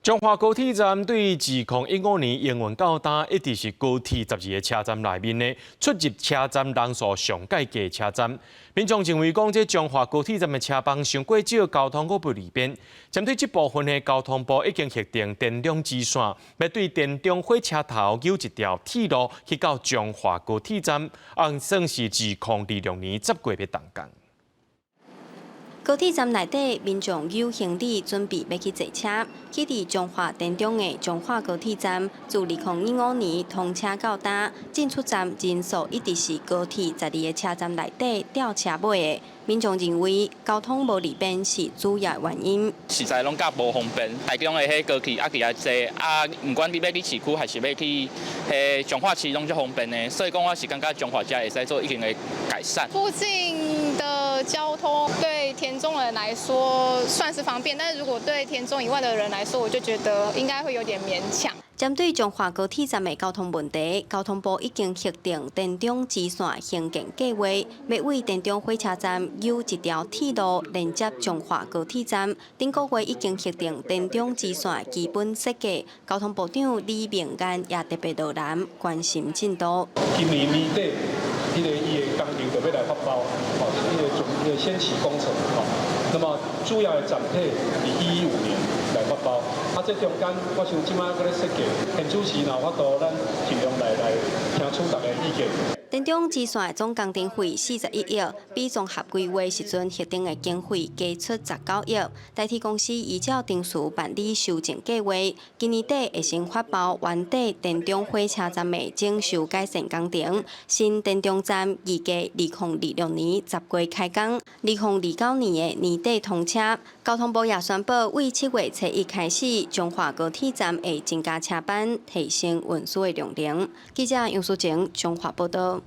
彰化高鐵站對2015年營運到今，一直是高鐵12個車站內面的出入車站人數上蓋濟車站。民眾認為講，這彰化高鐵站的車班傷過少，交通閣不利便。針對這部分的交通部已經核定田中支線，欲對田中火車頭莜一條鐵路去到彰化高鐵站，按算是2026年10月欲動工。高鐵站內底，民眾有行李準備欲去坐車，去佇彰化田中的彰化高鐵站，自2015年通車到今，進出站人數一直是高鐵12個車站內底吊車尾的。民眾認為交通無利便是主要原因。實在攏較無方便，台中的彼高鐵啊，佇遐濟啊，毋管你欲去市區還是欲去彼彰化市，攏足方便的。所以講，我是感覺彰化遮會使做一定的改善。附近的交通對田中人來說算是方便，但是如果對田中以外的人來說，我就覺得應該會有點勉強。針對彰化高鐵站的交通問題，交通部已經核定田中支線興建計劃，欲對田中火車站莜一條鐵路連接彰化高鐵站。頂個月已經核定田中支線基本設計，交通部長李明彥也特別落南關心進度。今年年底，彼个伊的工程就欲來發包，哦，彼个準彼个先期工程，哦，那麼主要的站體佇115年來發包。啊，這中間我想這擺閣咧設計，縣主席若有法度，咱盡量來來聽取大家意見。田中支線的總工程費41億，比綜合規劃時陣核定的經費加出19億。台鐵公司依照程序辦理修正計劃，今年底會先發包原底田中火車站的整修改善工程。新田中站預計2026年10月開工，2029年的年底通車。交通部也宣布，為7月初一開始，彰化高鐵站會增加車班，提升運輸的量能。記者楊淑晴彰化報道。